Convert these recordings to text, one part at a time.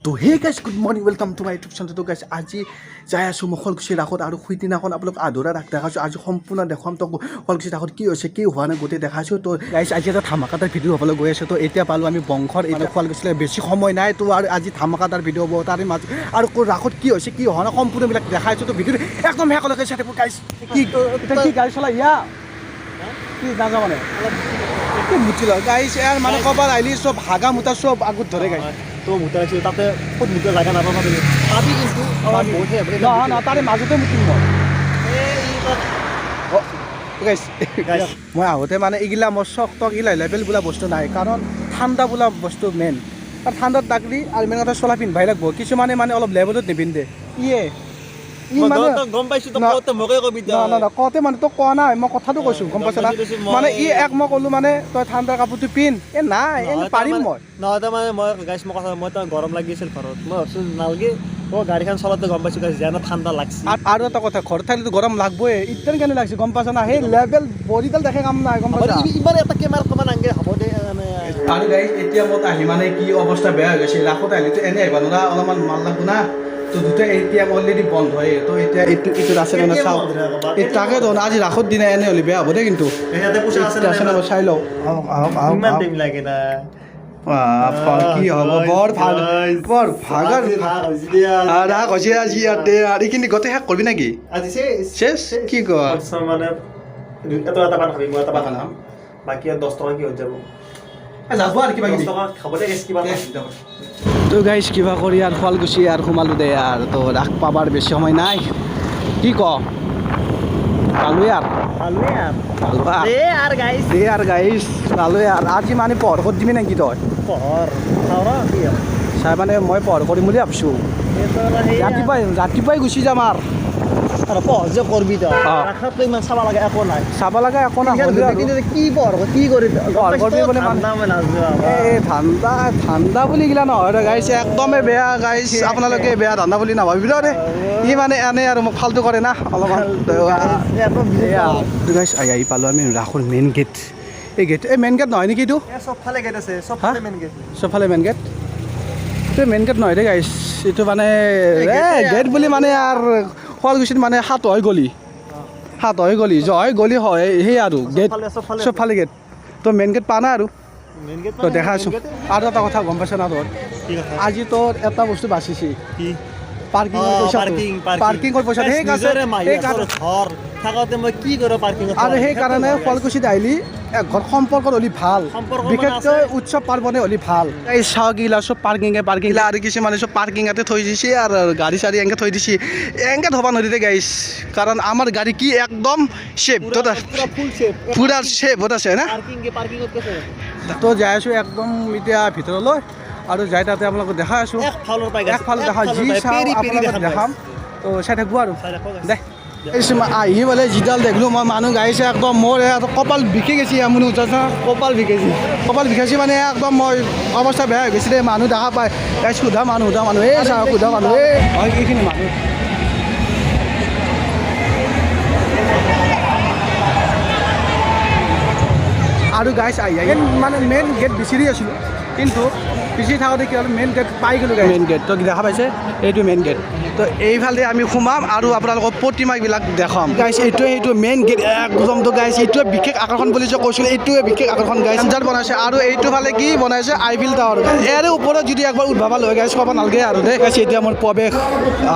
তো hey guys, good morning, welcome to my YouTube channel. তো গাইছ, আজি যাই আছোঁ মই শুৱালকুছি ৰাসত আৰু সেইদিনাখন আপোনালোক আধৰুৱা ৰাস দেখাইছোঁ। আজি সম্পূৰ্ণ দেখুৱাম। তো শুৱালকুছি ৰাসত কি হৈছে, কি হোৱা নাই, গোটেই দেখাইছোঁ। তো গাইছ, আজি এটা ধামাকাদাৰ ভিডিঅ' হ'বলৈ গৈ আছোঁ। তো এতিয়া পালোঁ আমি বংশৰ এতিয়া শুৱালকুছিলৈ বেছি সময় নাই। তো আৰু আজি ধামাকাদাৰ ভিডিঅ' হ'ব। তাৰে মাজত আৰু ৰাসত কি হৈছে, কি হোৱা নাই, সম্পূৰ্ণবিলাক দেখাইছোঁ। তো ভিডিঅ'টো একদম শেষলৈকে চাই থাকিব গাইছ। কি এতিয়া কি গাড়ী চলাই ইয়া কি নাযাওঁ মানে কি মুতিল গাইছ ইয়াৰ মানে ক'ৰবাত আহিলি চব হাগা মুতা চব আগত ধৰে গাইছ। তো মুতা আছিল তাতে, ক'ত মুতা জাগা নাপাবা তুমি, পাবি কিন্তু অলপ বহুত হে। নহয় নহয়, তাৰে মাজতে মুতিম মই গাইছ। Guys। মই আহোঁতে মানে এইগিলা মোৰ চক টক এইগিলা লেভেল বোলা বস্তু নাই, কাৰণ ঠাণ্ডা বোলা বস্তু মেইন। আৰু ঠাণ্ডাত ডাকলি আৰু মেইন কথা চোলা পিন্ধাই লাগব। কিছুমানে মানে অলপ লেভেলত নিপিন্ধে। ইয়ে ই মানে গম পাইছো তই না। কওঁতে মোকে কবি। না না না, কওঁতে মানে তোক কোৱা নাই, মই কথাটো কৈছোঁ, গম পাইছ না? মানে ই এক মই ক'লো মানে তই ঠাণ্ডাৰ কাপোৰটো পিন্ধ, এ নাই, এনে পাৰিম মই। নহয়, তাৰমানে মই গাইছ, মই কথা মই তাৰ গৰম লাগি আছিল ঘৰত, মই ভাবছোঁ নালগে। মই গাড়ীখন চলাওঁতে গম পাইছোঁ গাইছ, যেনে ঠাণ্ডা লাগছে। আৰু এটা কথা, ঘৰত থাকিলেতো গৰম লাগবই, ইত্যাদি কেনে লাগছে গম পাইছ না? সেই লেভেল বডিডাল দেখে কাম নাই, গম পাইছা? ইমান এটা কেমেৰা কমান আংগে হ'ব দে মানে। আৰু গাইজ, এতিয়া মই আহি মানে কি অৱস্থা বেয়া হৈ গৈছে। ৰাসত আহিলেতো এনে আহিব নোৱাৰা, অলপমান মাল লাগব না। তো দুটা এটিএম অলৰেডি বন্ধ হয়। তো এতিয়া এইটো এইটোত আছে নে চাওঁ। এই তাকে ধৰণ আজি ৰাসৰ দিনা এনে হ'লে বেয়া হ'ব দেই। কিন্তু ইয়াতে পইচা আছে এইটোত আছে নে মই চাই লওঁ। আহক আহক আহক। ইমান আহক। টাইম লাগে না? বাপ্পা, কি হ'ব, বৰ ভাল, বৰ ভাগৰ। ৰাস হৈছে আজি ইয়াতে। আৰু এইখিনি গোটেই শেষ কৰিবি নেকি? আজি চেচ। চেচ কি কয়? মানে এটা এটা পান খাবি, মই এটা পান খাম, বাকী আৰু 10 টকা কি হৈ যাব? যাব আৰু কিবা 10 কিবি টকা খাব দে কিবা। তো গাইছ, কিবা কৰি আৰু শুৱালকুছি আৰু সোমালোঁ দে আৰু। তো ৰাস পাবাৰ বেছি সময় নাই, কি ক, পালোৱে আৰু। পালোৱে আৰু। পালো আৰু। দে আৰু গাইছ। দে আৰু গাইছ, পালোৱে আৰু। আজি মানে পহৰ কৰি দিবি নেকি তই? পহৰ খাওঁ ৰ কি আৰু। চাই মানে মই পহৰ কৰিম বুলি ভাবছোঁ। ৰাতিপুৱাই ৰাতিপুৱাই গুচি যাম আৰু। আৰু পহৰ যে কৰবি তই, অ। ৰাসত ইমান চাব লাগে একো নাই। চাব লগা একো নাই হ'লেও আৰু। কিন্তু কি পহৰ কি কৰি পহৰ কৰবি মানে এই ঠাণ্ডা ঠাণ্ডা বুলি গিলা নহয় দে গাইছ, একদমেই বেয়া গাইছ। আপোনালোকে বেয়া ঠাণ্ডা বুলি নাভাবিব দেই, ই মানে এনে আৰু মোক ফাল্টু কৰে না অলপমান। গাইছ, আহি আহি পালোঁ আমি ৰাসৰ মেইন গেট। এই গেট, এই মেইন গেট নহয় নেকি এইটো? চবফালে গেট আছে, চবফালে মেইন গেট। চবফালে মেইন গেট। এইটো মেইন গেট নহয় দেই গাইছ, এইটো মানে এ গেট বুলি মানে আৰু শুৱালকুছিত মানে সাত হয় গলি, সাত হয় গলি, জয় গলি হয় সেই আৰু গেট। চবফালে। চবফালে গেট, তো মেইন গেট পা নাই আৰু। Main gate. তো দেখা আছোঁ। আৰু এটা কথা গম পাইছ না তোৰ? কি কথা? আজি তোৰ এটা বস্তু বাচিছে। কি? পাৰ্কিঙৰ পইচা। পাৰ্কিং। পাৰ্কিঙৰ পইচা নিজৰে মাহী সেইকাৰণে ঘৰ থাকোতে মই কি কৰোঁ পাৰ্কিঙত? আৰু সেইকাৰণে শুৱালকুছিত আহিলি ঘৰ সম্পৰ্কত হ'লে ভাল। সম্পৰ্ক মানে বিশেষকৈ আছে। উৎসৱ পাৰ্বণে হ'লে ভাল। এই চাওক, গিলা চব পাৰ্কিঙে পাৰ্কিং আৰু কিছুমানে চব পাৰ্কিঙতে থৈ দিছে আৰু গাড়ী চাড়ী এনেকৈ থৈ দিছে। এনেকৈ থ'ব নোৱাৰি দেই গাইছ, কাৰণ আমাৰ গাড়ী কি একদম ছেফ। পুৰা ফুল চেফ। পুৰা ছেফত আছে না। পাৰ্কিং পাৰ্কিঙত গৈছে। তো যাই আছোঁ একদম এতিয়া ভিতৰলৈ আৰু যাই তাতে আপোনালোকক দেখাই আছোঁ। এক ফালৰ পাই। এক ফালে দেখা যি চাওঁ আপোনালোকক দেখাম। তো চাই থাকিব আৰু। চাই থাকক। দে আহি পেলাই যিডাল দেখিলোঁ মই মানুহ গাইছে, একদম মোৰ ইয়াত কপাল বিষি গৈছে। আমনি উঠা কপাল বিষাইছে। কপাল বিষাইছে মানে একদম মই অৱস্থা বেয়া হৈ গৈছে দেই। মানুহ দেখা পায় এই সোধা মানুহ, সোধা মানুহ, এই চাওক সোধা মানুহ, এই হয় এইখিনি মানুহ। আৰু গাইছ, আহি আহি মানে মেইন গেট বিচাৰি আছিলোঁ, কিন্তু বিচাৰি থাকোঁতে কি হ'ল, মেইন গেট পাই গ'লোঁ। মেইন গেট তো দেখা পাইছে, এইটো মেইন গেট। তো এইফালে আমি সোমাম আৰু আপোনালোকক প্ৰতিমাবিলাক দেখাম গাইছ। এইটোৱে সেইটো মেইন গেট একদম। তো গাইছ, এইটোৱে বিশেষ আকৰ্ষণ বুলি যে কৈছিলোঁ, এইটোৱে বিশেষ আকৰ্ষণ গাইছ। আঞ্জাত বনাইছে আৰু এইটো ফালে কি বনাইছে, আইফিল টাৱাৰ। ইয়াৰে ওপৰত যদি একবাৰ উদ্ভাৱ লৈ গাইছ, ক'ব নালাগে আৰু দেই। গাইছ, এতিয়া মোৰ প্ৰৱেশ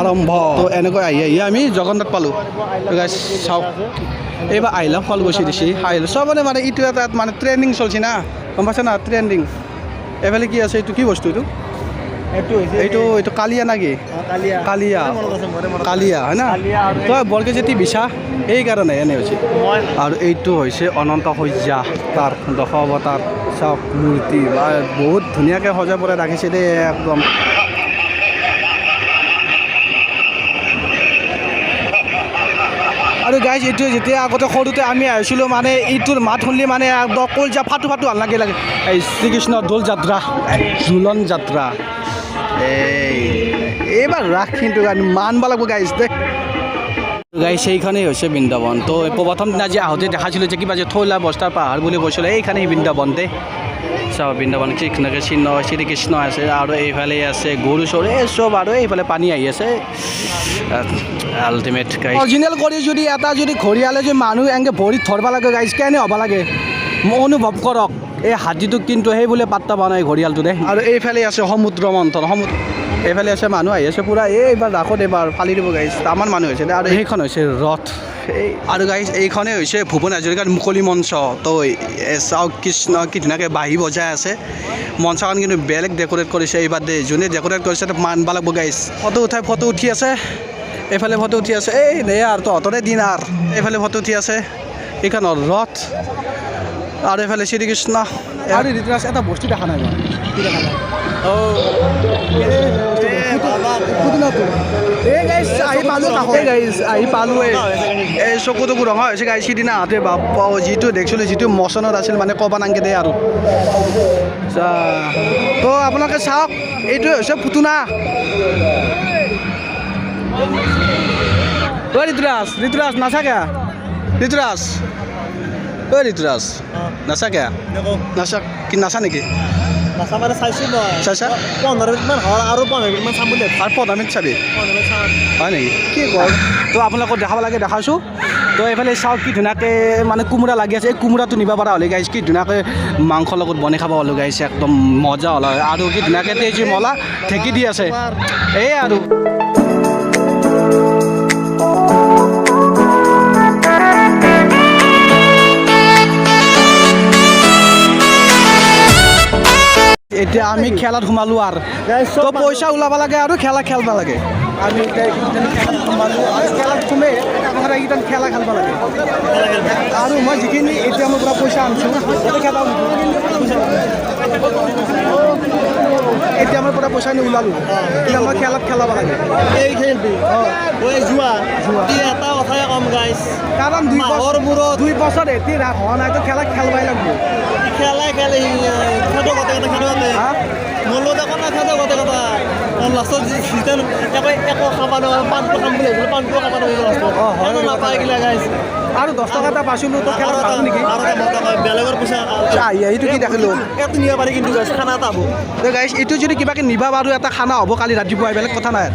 আৰম্ভ। তো এনেকৈ আহি আহি আমি জগন্নাথ পালোঁ। তো গাইছ চাওক, এইবাৰ আহিলাম শুৱালকুছি দিছি আহিলোঁ চবৰে মানে এইটো এটা মানে ট্ৰেণ্ডিং চলছে না, গম পাইছে না? ট্ৰেণ্ডিং। এইফালে কি আছে? এইটো কি বস্তু এইটো? এইটো হৈছে এইটো এইটো কালিয়া নেকি? কালিয়া। কালিয়া। মনত আছে, মোৰে মনত আছে। কালিয়া হয় না? কালিয়া আৰু তই বৰকে যেতি বিচা এইকাৰণে এনে হৈছে। মই আৰু এইটো হৈছে অনন্ত শয্যা, তাৰ দশ অৱতাৰ চাওক মূৰ্তি বা বহুত ধুনীয়াকৈ সজাই পৰাই ৰাখিছে দেই একদম। আৰু গাইজ, এইটো যেতিয়া আগতে সৰুতে আমি আহিছিলোঁ, মানে এইটোৰ মাত শুনিলে মানে একদম কলজা ফাটো ফাটো ভাল লাগে লাগে। এই শ্ৰীকৃষ্ণ দৌল যাত্ৰা, ঝুলন যাত্ৰা, এই এইবাৰ ৰাস কিন্তু মানব লাগিব গাইজ দেই। গাইজ, সেইখনেই হৈছে বৃন্দাবন। তো প্ৰথম দিনা যে আহোঁতে দেখাইছিলোঁ যে কিবা যে থৈলা বস্তাৰ পাহাৰ বুলি কৈছিলে, এইখনেই বৃন্দাবন দেই। চাওঁ, বৃন্দাবন কি ধুনীয়াকৈ চিহ্ন শ্ৰীকৃষ্ণ আছে আৰু এইফালে আছে গৰু চৰু এই চব আৰু এইফালে পানী আহি আছে। আল্টিমেট অৰিজিনেল কৰি যদি এটা যদি ঘৰিয়ালে যদি মানুহ এনেকৈ ভৰিত ধৰিব লাগে গাইজ, কেনে হ'ব লাগে অনুভৱ কৰক। এই হাতীটোক কিন্তু সেই বোলে পাত্তা পোৱা নাই ঘৰিয়ালটো দে। আৰু এইফালে আছে সমুদ্ৰ মন্থন, সমুদ্ৰ এইফালে আছে, মানুহ আহি আছে পূৰা। এই এইবাৰ ৰাসত এইবাৰ ফালি দিব গাইজ, তামান মানুহ হৈছে। আৰু সেইখন হৈছে ৰথ। এই আৰু গাইজ এইখনেই হৈছে ভূপেন হাজৰিকাৰ মুকলি মঞ্চ। তো চাওক কৃষ্ণ কি ধুনীয়াকৈ বাঁহী বজাই আছে। মঞ্চখন কিন্তু বেলেগ ডেক'ৰেট কৰিছে এইবাৰ দেই, যোনে ডেক'ৰেট কৰিছে মানব লাগব গাইজ। ফটো উঠাই ফটো উঠি আছে, এইফালে ফটো উঠি আছে। এই নে আৰু তহঁতৰে দিন আৰু। এইফালে ফটো উঠি আছে, এইখন ৰথ আৰু এইফালে শ্ৰীকৃষ্ণ। আৰু ঋতুৰাজ এটা বস্তু দেখা নাই মই। কি দেখা নাই? আহি পালোঁ, এই চকু টকু ৰঙা হৈছে গাইজ। সিদিনা আহোঁতে বাপ্পা যিটো দেখিছিলোঁ, যিটো মচনত আছিল মানে ক'বা নাংগে দে আৰু। তো আপোনালোকে চাওক, এইটোৱে হৈছে পুতুনা। ঐ ঋতুৰাজ, ঋতুৰাজ নাচাকে, ঋতুৰাজ, ঐ ঋতুৰাজ নাচাকে, নাচা কি নাচা নেকি? নাচা মানে চাইছোঁ মই। চাইছা? 15 মিনিটমান হ'ল আৰু 15 মিনিটমান চাম বুলি ভাবিছোঁ। আৰু 15 মিনিট চাবি? 15 মিনিট চাম। হয় নেকি? কি কয়? তো আপোনালোকক দেখাব লাগে দেখাইছোঁ। তো এইফালে চাওক কি ধুনীয়াকৈ মানে কোমোৰা লাগি আছে। এই কোমোৰাটো নিব পৰা হ'লে গাইছ কি ধুনীয়াকৈ মাংসৰ লগত বনাই খাব হ'লে গাইছ একদম মজা হ'ল হয়। আৰু কি ধুনীয়াকৈ তেজি মলা ঢেঁকী দি আছে। এই আৰু এতিয়া আমি খেলাত সোমালোঁ আৰু তো পইচা ওলাব লাগে আৰু খেলা খেলব লাগে। আমি এতিয়া খেলাত সোমালোঁ আৰু খেলাত সোমে আমাৰ এইকেইটা খেলা খেলব লাগে। আৰু মই যিখিনি এতিয়া মোৰ পৰা পইচা আনিছোঁ, এতিয়া মই পৰা পইচা আনি ওলালোঁ, এতিয়া মই খেলাত খেলাব লাগে। এই খেলবি যোৱা এটা কথাই কম গাইছ, কাৰণ 2 বছৰ এটি ৰাস হোৱা নাই, তো খেলা খেলবাই লাগিব। খেলাই খেলে লাষ্টত একো খাব নোৱাৰো, পাণটো খাম বুলি ভাবিছিলোঁ, পাণটো খাব নোৱাৰিলোঁ লাষ্টত। নাপায় গিলা গাইছ। আৰু 10 টকা এটা পাইছিলোঁ, তো খেলা নেকি? বেলেগৰ পইচা এইটো কি দেখিলোঁ, এইটো নিব পাৰি কিন্তু গাইছ, খানা এটা হ'ব। তো গাইছ এইটো যদি কিবাকৈ নিবা পাৰোঁ এটা খানা হ'ব কালি ৰাতিপুৱাই, বেলেগ কথা নাই।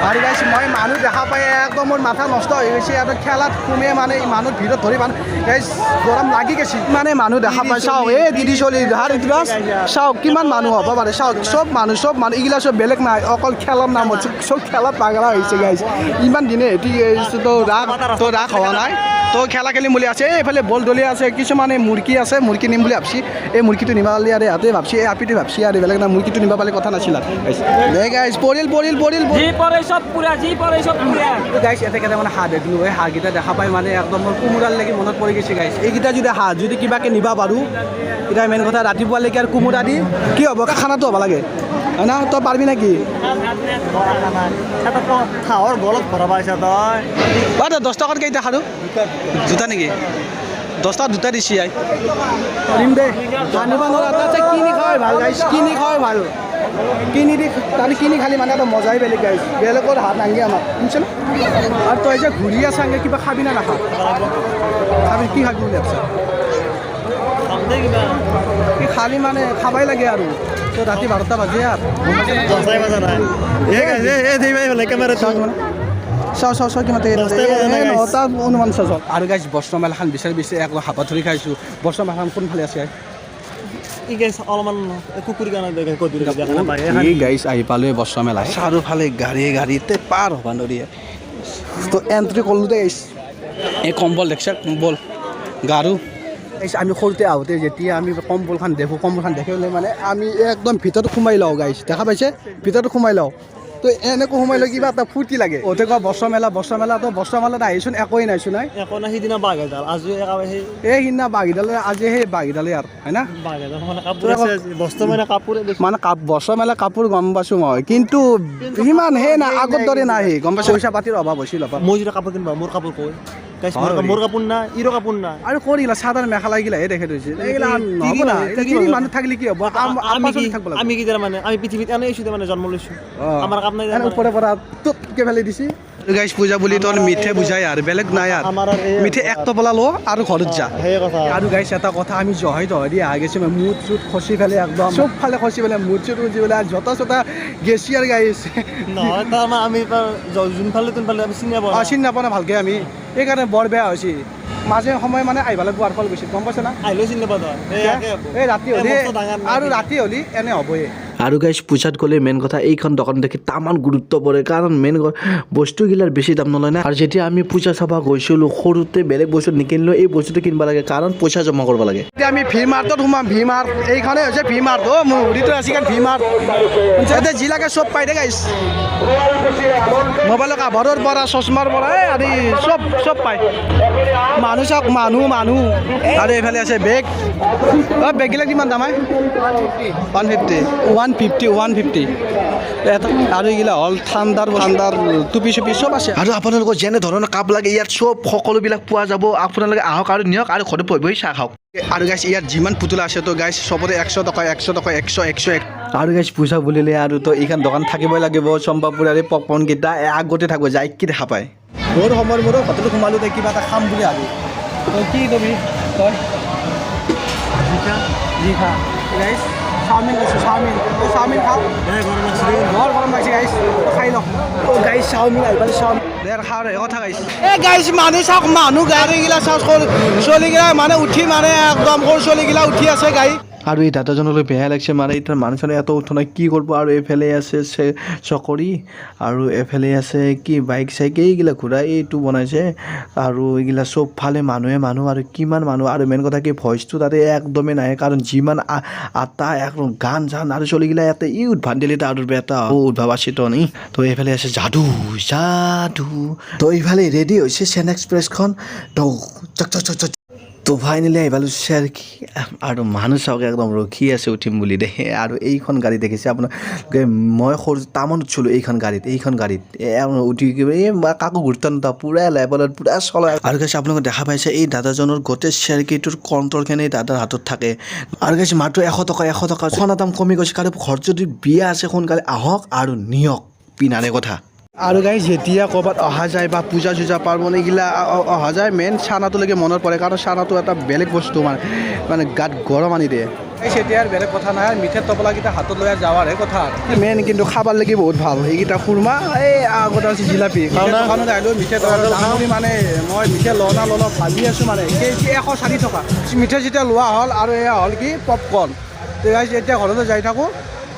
আৰু গাইছ মই মানুহ দেখা পাই একদম মোৰ মাথা নষ্ট হৈ গৈছে। আৰু খেলাত সোমে মানে মানুহ ভিৰত ধৰি মানুহ গাইছ গৰম লাগি গৈছে, মানে মানুহ দেখা পাই। চাওক এই দিদি চলি ঋতুৰাজ, চাওক কিমান মানুহ হ'ব পাৰে। চাওক চব মানুহ, চব মানুহ এইগিলা চব বেলেগ নাই, অকল খেলাৰ নামত চব খেলাত পাগলা হৈছে গাইছ। ইমান দিনে হেঁতি তো ৰাস, তো ৰাস হোৱা নাই, তো খেলা খেলিম বুলি আছে। এইফালে বল দলীয়া আছে, কিছুমানে মুৰ্গী আছে, মুৰ্গী নিম বুলি ভাবছি। এই মুৰ্গীটো নিব পাৰলি আৰু ইহঁতে ভাবছি, এই আপিটো ভাবছি আৰু বেলেগ না, মুৰ্গীটো নিব পাৰলি কথা নাছিল আৰু। গাইছ পৰিল পৰিল পৰিল গাইছ। এটা কেইটামান হাঁহ দেখিলোঁ, এই হাঁহকেইটা দেখা পাই মানে একদম মোৰ কোমোৰাৰ লাগি মনত পৰি গৈছে গাইছ। এইকেইটা যদি হাঁহ যদি কিবাকৈ নিব পাৰোঁ, এতিয়া মেইন কথা ৰাতিপুৱালৈকে আৰু কোমোৰা দি কি হ'ব, খানাটো হ'ব লাগে হয় না? তই পাৰিবি নেকি? হাঁহৰ গলত ভৰাব আহিছা তই। 10 টকাত কেইটা খালোঁ? দুটা নেকি? 10 টকাত দুটা দিছি। I দিম দে, আনিব নোৱাৰা তাতে কিনি খাৱাই ভাল গাইছ, কিনি খাৱাই ভাল। কিনি দি তাতে কিনি খালি মানে এটা মজাই বেলেগ গাইছ, বেলেগৰ হাত নাংগে আমাক, শুনিছে না? আৰু তই যে ঘূৰি আছ আংগে, কিবা খাবি না নাখা? খাবি? কি খাবি বুলি ভাবছা? কি খালি মানে খাবাই লাগে আৰু। তো ৰাতি 12টা বাজে আৰু। চাওঁ চাওঁ চাওঁ কিমান 9টা অনুমান চাওঁ। আৰু গাইছ বস্ত্ৰ মেলাখন বিচাৰি বিচাৰি একদম হাবাথুৰি খাইছোঁ। বস্ত্ৰ মেলাখন কোনফালে আছে? গাইছ আহি পালোঁ বস্ত্ৰ মেলা, চাৰিওফালে গাড়ী গাড়ীতে পাৰ হ'ব নোৱাৰি। তো এণ্ট্ৰি কৰিলোঁ দেই গাইছ। এই কম্বল দেখছা, কম্বল গাৰু। গাইছ আমি সৰুতে আহোঁতে যেতিয়া আমি কম্বলখন দেখোঁ, কম্বলখন দেখিলে মানে আমি একদম ভিতৰত সোমাই লওঁ গাইছ, দেখা পাইছে? ভিতৰত সোমাই লওঁ। তো এনেকৈ সোমাই লৈ কিবা এটা ফূৰ্তি লাগে। অতে কোৱা বস্ত্ৰ মেলা, বস্ত্ৰ মেলা, তো বস্ত্ৰ মেলাত আহিছোন একোৱেই নাইছোন। নাই একো নাই, সিদিনা বাঘ এডাল, আজি এই সিদিনা বাঘ এডালে, আজি সেই বাঘ এডালেই আৰু হয় না? মানে বস্ত্ৰ মেলা কাপোৰ গম পাইছোঁ মই, কিন্তু সিমান সেই নাই, আগৰ দৰে নাই, গম পাইছোঁ। পইচা পাতিৰ অভাৱ হৈছিল। মই যেতিয়া কাপোৰ কিনিব, মোৰ কাপোৰ কৈ মোৰ কাপোৰ নাই, ইৰো কাপোৰ নাই। আৰু কৰিলা চাদৰ মেখেলা এইগিলাহে দেখে থৈছিল। এইগিলা নহ'ব না, মানুহ থাকিলে কি হ'ব? আমি কি মানে আমি পৃথিৱীত এনে আহিছোঁ, মানে জন্ম লৈছোঁ, আমাৰ কাম নাই। ওপৰে পৰা টোপকে ফেলি দিছি। গাইছ, পূজা বুলি তোৰ মিঠে বুজাই আৰু বেলেগ নাই আৰু। আমাৰ আৰু এই মিঠে এক টোপোলা ল আৰু ঘৰত যা। সেই কথা। আৰু গাইছ, এটা কথা, আমি জহাই তহাই দি আহি গৈছোঁ, মুখ চুত খচি পেলাই, একদম চবফালে খচি পেলাই, মুখ চুত খচি পেলাই জোতা চোতা গেছি আৰু গাইছ। নহয়, তাৰমানে আমি তাৰ যোনফালে তোনফালে আমি চিনি নাপাওঁ। অঁ, চিনি নাপাওঁ না ভালকৈ আমি, সেইকাৰণে বৰ বেয়া হৈছে। মাজে সময়ে মানে আহিব লাগিব আৰু শুৱালকুছিত, গম পাইছে না? আহিলেও চিনি নাপাওঁ তই। সেই একে হ'ব। এই ৰাতি এই হ'লে মস্ত ডাঙৰ আৰু ৰাতি হ'লে এনে হ'বয়ে। আৰু গাইজ, পূজাত গ'লে মেইন কথা এইখন দোকান দেখি তামান গুৰুত্ব পৰে, কাৰণ মেইন বস্তুগিলাৰ বেছি দাম নলয় না। আৰু যেতিয়া আমি পূজা চাব গৈছিলোঁ সৰুতে, বেলেগ বস্তু নিকিনিলেও এই বস্তুটো কিনিব লাগে, কাৰণ পইচা জমা কৰিব লাগে। এতিয়া আমি ভি মাৰ্টত সোমাম। ভি মাৰ্ট, এইখনে হৈছে ভি মাৰ্ট। অ' মোৰ হুডিটো আছে কাৰণ ভি মাৰ্ট। ইয়াতে যি লাগে চব পাই দে গাইছ, মোবাইলৰ কাভাৰৰ পৰা, চশমাৰ পৰা, এই আদি চব চব পায়। মানুহ চাওক, মানুহ মানুহ। আৰু এইফালে আছে বেগ। অ' বেগবিলাক কিমান দাম? 150, 150, 150 এটা। আৰু এইগিলা হ'ল ঠাণ্ডাৰ ঠাণ্ডাৰ টুপি চুপি চব আছে। আৰু আপোনালোকৰ যেনে ধৰণৰ কাপ লাগে, ইয়াত চব সকলোবিলাক পোৱা যাব। আপোনালোকে আহক আৰু নিয়ক আৰু ঘৰত বহি বহি চাহ খাওক। আৰু গাইছ, ইয়াত যিমান পুতলা আছে তো গাইছ, চবতে 100 টকা, 100 টকা, 100, 100, 1। আৰু গাইজ, পূজা বুলিলে আৰু তো এইখন দোকান থাকিবই লাগিব। চম্পাপুৰ আৰু পপকৰ্ণকেইটা আগতে থাকিব, যাই কি দেখা পায়। বহুত সময়ৰ মূৰত হোটেলত সোমালোঁ, তই কিবা এটা খাম বুলি ভাবি। তই কি কবি? তই যি খা। গাইছ, চাওমিন লৈছোঁ, চাওমিন। তই চাওমিন খাওঁ। গৰম লাগছে। বৰ গৰম লাগিছে গাইছ, খাই লওঁ। অ' গাইছ, চাওমিন আহি পালে, চাওমিন দে আৰু খাওঁ। কথা গাইছ, এ গাইছ, মানুহ চাওক, মানুহ, গাড়ীগিলা চাওক, সৰু ছোৱালীগিলা মানে উঠি, মানে একদম সৰু ছোৱালীগিলা উঠি আছে গাড়ী। আৰু এই দাদাজনলৈ বেয়া লাগিছে, মানে এতিয়া মানুহজনে এত উঠা নাই, কি কৰিব? আৰু এইফালে আছে চকৰি, আৰু এইফালে আছে কি বাইক চাইক এইগিলা ঘূৰাই এইটো বনাইছে। আৰু এইগিলা চবফালে মানুহে মানুহ, আৰু কিমান মানুহ। আৰু মেইন কথা কি, ভইচটো তাতে একদমেই নাহে, কাৰণ যিমান আটা একদম গান চান আৰু ছোৱালীগিলা ইয়াতে ই উদ্ভান্দিলি আৰু এটা উদ্ভাৱ আছে তো নি। তো এইফালে আছে যাদু যাদু। তো এইফালে ৰেডি হৈছে চেন এক্সপ্ৰেছখন। তো চক চক চক চক। তো ফাইনেলি আহি পালোঁ চেৰকি। আৰু মানুহ চাওক, একদম ৰখি আছে উঠিম বুলি দেই। আৰু এইখন গাড়ী দেখিছে আপোনালোকে, মই সৰু তামান উঠিছিলোঁ এইখন গাড়ীত। এইখন গাড়ীত উঠি এই কাকো গুৰুত্ব নিদিওঁ, পূৰা লেভেলত পূৰা চলাই। আৰু গাইছ, আপোনালোকে দেখা পাইছে, এই দাদাজনৰ গোটেই চেৰকিটোৰ কণ্ট্ৰলখিনি দাদাৰ হাতত থাকে। আৰু গাইছ, মাত্ৰ 100 টকা, 100 টকা। সোণা দাম কমি গৈছে। কাৰণ ঘৰত যদি বিয়া আছে, সোনকালে আহক আৰু নিয়ক পিনাৰে কথা। আৰু গাইজ, যেতিয়া ক'ৰবাত অহা যায় বা পূজা চূজা পাৰ্বণ এইগিলা অহা যায়, মেইন চানাটোলৈকে মনত পৰে, কাৰণ চানাটো এটা বেলেগ বস্তু, মানে মানে গাত গৰম আনি দিয়ে। গাইজ, এতিয়া আৰু বেলেগ কথা নাই, মিঠাই টোপোলাকেইটা হাতত লৈ যাৱাৰহে কথা। মেইন কিন্তু খাবাৰ লাগি বহুত ভাল এইকেইটা খুৰমা। এই আগতে আছে জিলাপি। মিঠাই দোকানত আহিলোঁ, মিঠাই দোকানত যাম বুলি মানে মই মিঠাই লওঁ না লওঁ ভাবি আছোঁ। মানে কেজি 160 টকা মিঠাই যেতিয়া লোৱা হ'ল। আৰু এয়া হ'ল কি পপকৰ্ণ। তো গাইজ, এতিয়া ঘৰলৈ যাই থাকোঁ।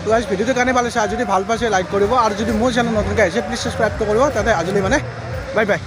তো গাইজ, ভিডিঅ'টো কাৰণে পালে চাই যদি ভাল পাইছে লাইক কৰিব, আৰু যদি মোৰ চেনেল নতুনকৈ আহিছে, প্লিজ ছাবস্ক্ৰাইবটো কৰিব। তাতে আজিলৈ মানে বাই বাই।